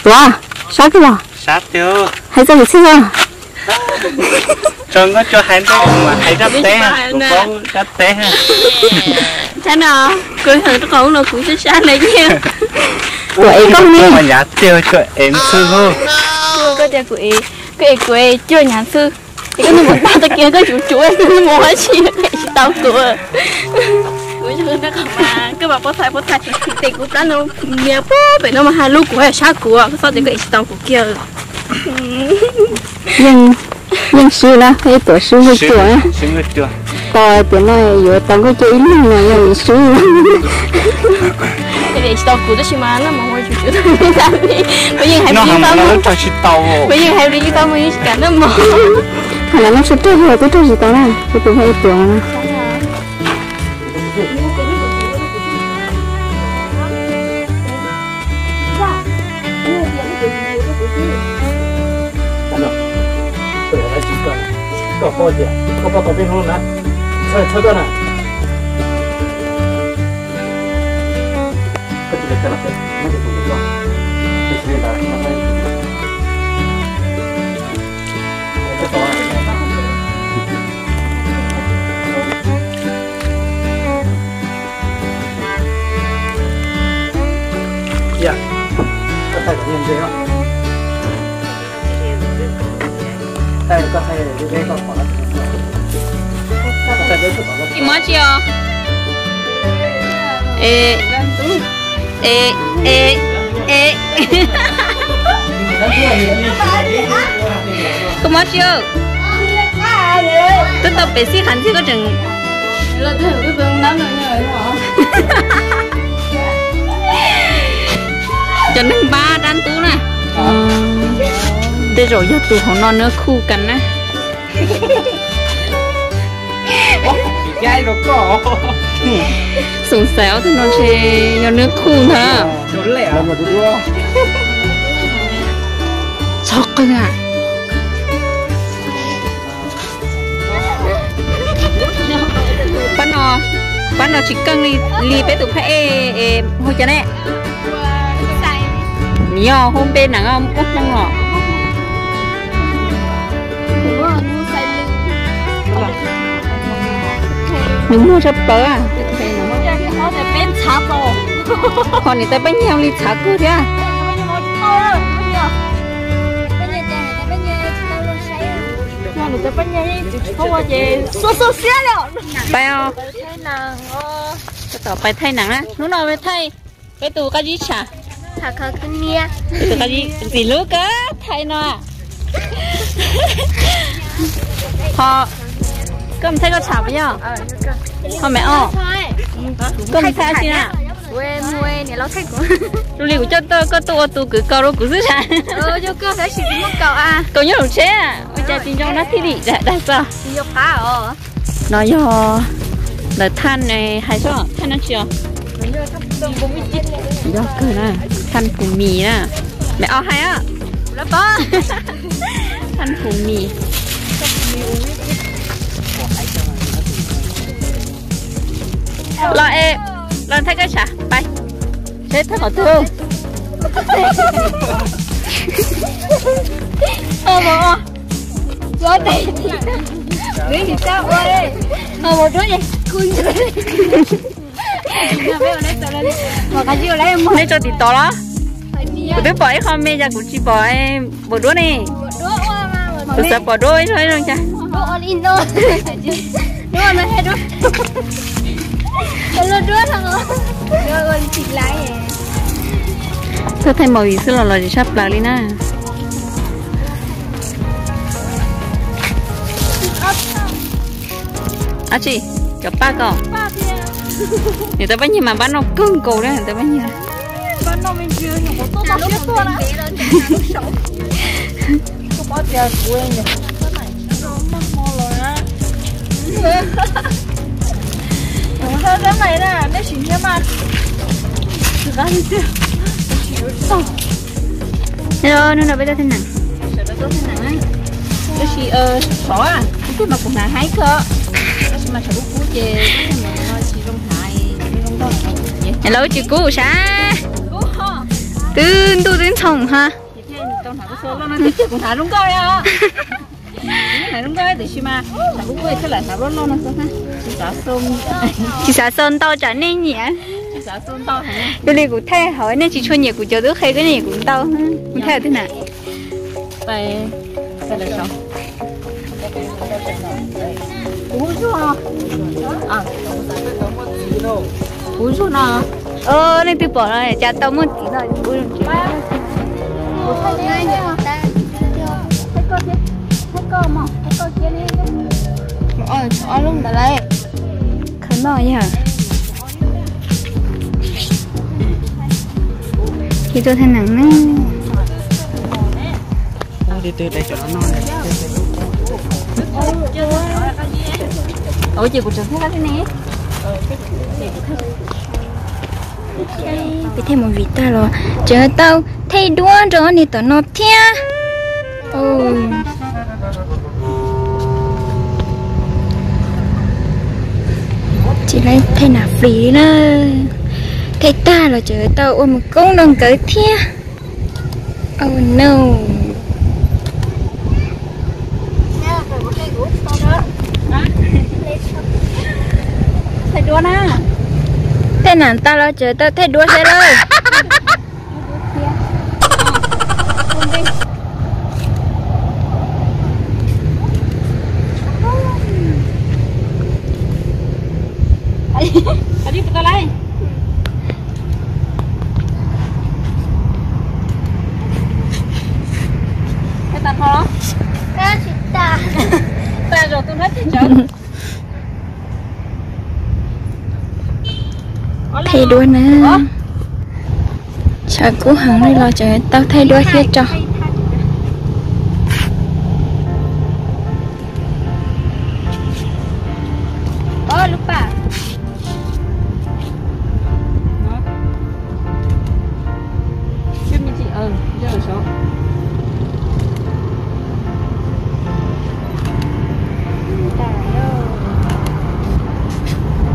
Ua, sab kawg los? Sab tiag. Hais txog kuv txhij os. Tso nkauj cua hais ntej kuv mam hais dab teb, kuv paub dab teb. Thaum no, kuv hais rau qhov no kuv sab sab na yeej. Kuv ev koj ne. Mas yav tiag cua ev ntxhw lauj. Koj tias kuv ev, koj ev kuv cuaj nyav ntxhw. Ces koj nug mus tag tag kiag koj tsuv tsuv, koj nug mus ua tsi ev tsis tau kuv. Kuv yog qhov mas koj mas pov txhais pov txhais, tes kuv plab no, niag pem no mas hais lus kuv hais sab kuv, koj txhob tias koj ev tsis tau kuv kiag. Yeej, yeej swb na, ib tuam swb nkauj cua na. Tos tiam no yuav tau nkauj cua ib leeg no yog swb. Ev tsis tau kuv tab sis mas noj mov ua tsuv tsuv, kuv yeej hais, kuv yeej hais li tsis tau mus yeej tsis kam noj mov. Thaum no noj tshuaj rog los twb rog tsis tau na, kuv tus pheej ib tuam no. Tsis muab tsi os. E, e, e, e. Koj muab tsi os. Twb tau pem xij qhav ntxhib koj tseem. Cov neeg npab dab ntub na. Tej zaum yog tus hauv no nws khuj kas na. Xoom xaiv ob tug no ntshe yog nws khuj ntag. Txhob qw a. Pab no, pab no tsis keej li, li peb tus phab ej es hu cas ne? Nws yog hu npe neeg ub hmoob os. Nws muag tshaj plaws. Ho niam tais Paj Nyiag li txhav kawg thiab. Pais os. Tab tom pais thaij nees na. Hnub no thaij peb tus qab zib tsham. Peb tus qab zib ntxim hlub kawg thaij no. Ho koj mus thaij koj tsham puas yog? Ho me os, koj mus thaij dab tsi na? Zoo li kuv coj koj tuaj ua tus kwv kaus rau kuv xwb sas. Kaus nyob hauv tsheb, ua cas tsis nco na thiaj li dag txog. No yog lawv thaj, hais seb thaj dab tsi os? Yog kawg na, thaj Phu Mis na. Me os hais os. Thaj Phu Mis. Los es, los thaij koj tsham pais. Seb thaij qhov twg. Nej tso tiv tov los? Kuv twb pom ib qho me cas kuv tsis pom npau duab ne. Kuv xav pom duab ib zaug ib zaug cas. Tuaj thaij movie xwb los los tsis tshaj plaws li na. Ab tsi, cov paj ko. Niam tais Paj Nyiag mas npab noj kawg nkaus li niam tais Paj Nyiag. Hello, hnub no peb tuaj thaij nees. Tab sis xyov, kuv twb mas kuv hnav haib kawg, tab sis mas tshav kub kub ces no tsis zoo hnav, zoo nkauj. Lawv tsis kub sas. Twb ntuj twb ntxhoo ha. Tsis xav xaus ntau tsam nej nyiam. Yog li kuv thaij hauv nej tsis tshua nyiam kuv cov tub qhe, koj nyiam kuv ntau, kuv thaij twg na. Kuv zug no, nej twb pom no cas tau muaj txiv no. Khaws noj yog. Ces tuaj thaij neem na. Ces kuv tseem thaij ne. Peb thaij movie tag los tseem tau thaij duab rau niag tom no thiab. Tsis laib thaij nas flis li na. Thaij tag los tseem tau ua mus koob rau nkawd thiab. Oh no. Thaij duab na. Thaij nas tag los tseem tau thaij duab thiab lawm. Thaij duab na. Tshav kub heev li los tseem tau thaij duab thiab tso.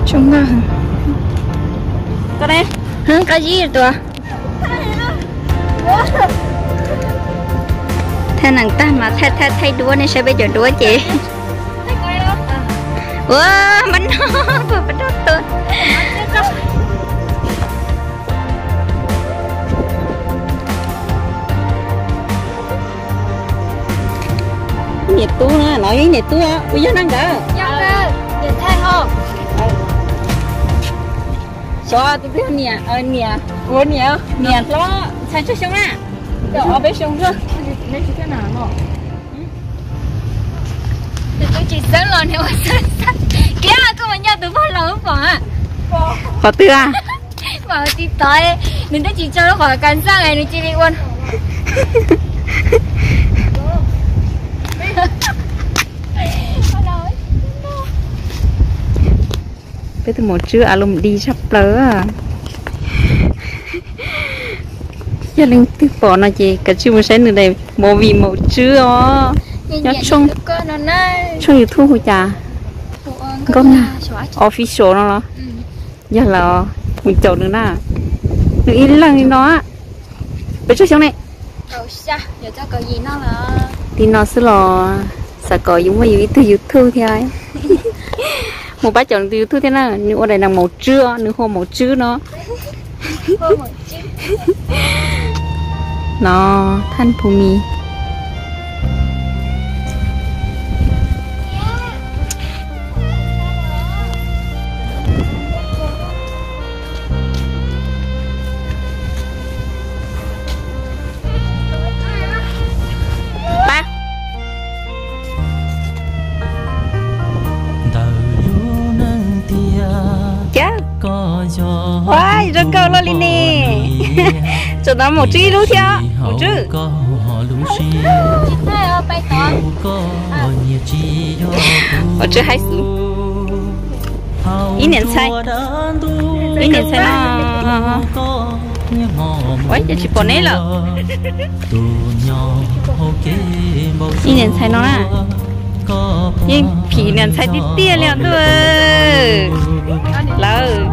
Tsoom no, qab zib tuaj. Thaij neem tag mas thaij thaij thaij duab, nej saib peb cov duab ces. Ua, npab no, npab no tuaj. Niam tub na, no yog niam tub, puas yog na nkawd? Xyov tus twg niam, niam, ua niam, niam hlob ntxhais tsawg xyoo na? Ob peb xyoo xwb. Nws twb tsis xeeb los nws ua xeeb xeeb. Kiag koj mus nco tus pog laus pom. Qhov twg a? Mas tiv tov, nws twb tsis tso lub qhov kas xaj nws cia li ua. Peb tus maum tswb a lum di tshaj plaws. Yog leej twg pom no ces kav tsij mus saib nws daim movie maum tswb os. Nyob tshooj YouTube hu cas? Nkauj Nag Official no los? Yog los mus caum nws na. Nws ib leeg li no. Pes tsawg xyoo ne? Tim no xwb los xav kom yus muaj yus ib tug YouTube thiab. Mus pab caum nws tus YouTube thiab na, nws ua daim neeg maum tswb, nws hu maum tswb no. No, Thaj Phu Mis. Cas, ua, zoo nkauj luaj li ne. Tseem tau maum tswb ib lub thiab, maum tswb. Maum tswb haib xwb. Ib niam ntxhais, ib niam ntxhais no. Ua cas tsis pom neb lawm? Ib niam ntxhais no na. Yeej phim niam ntxhais tiag tiag li os ntuj. Lawm.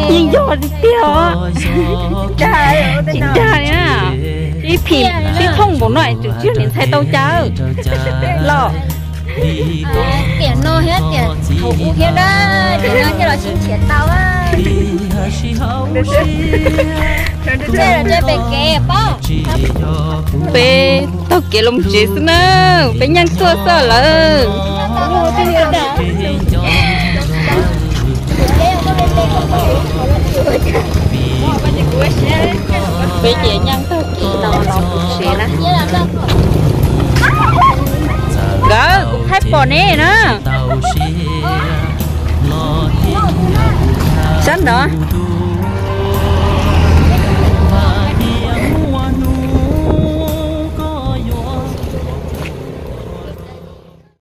Yeej yog tiag tiag os. Tsis dag li na. Ib phim sib thooj npaum no es tseem tsis yog niam ntxhais tau cas los. Tiam no thiab tiam thaum ub thiab na, tiam no thiaj los sib nrhiav tau. Ntsia pem kev paub. Peb taug kev los tsev xwb na, peb nyeej tuaj xwb lawm. Peb ces nyeej taug kev los los pem tsev na. Nkawd, kuv thaij pom nej na. Sab nrad.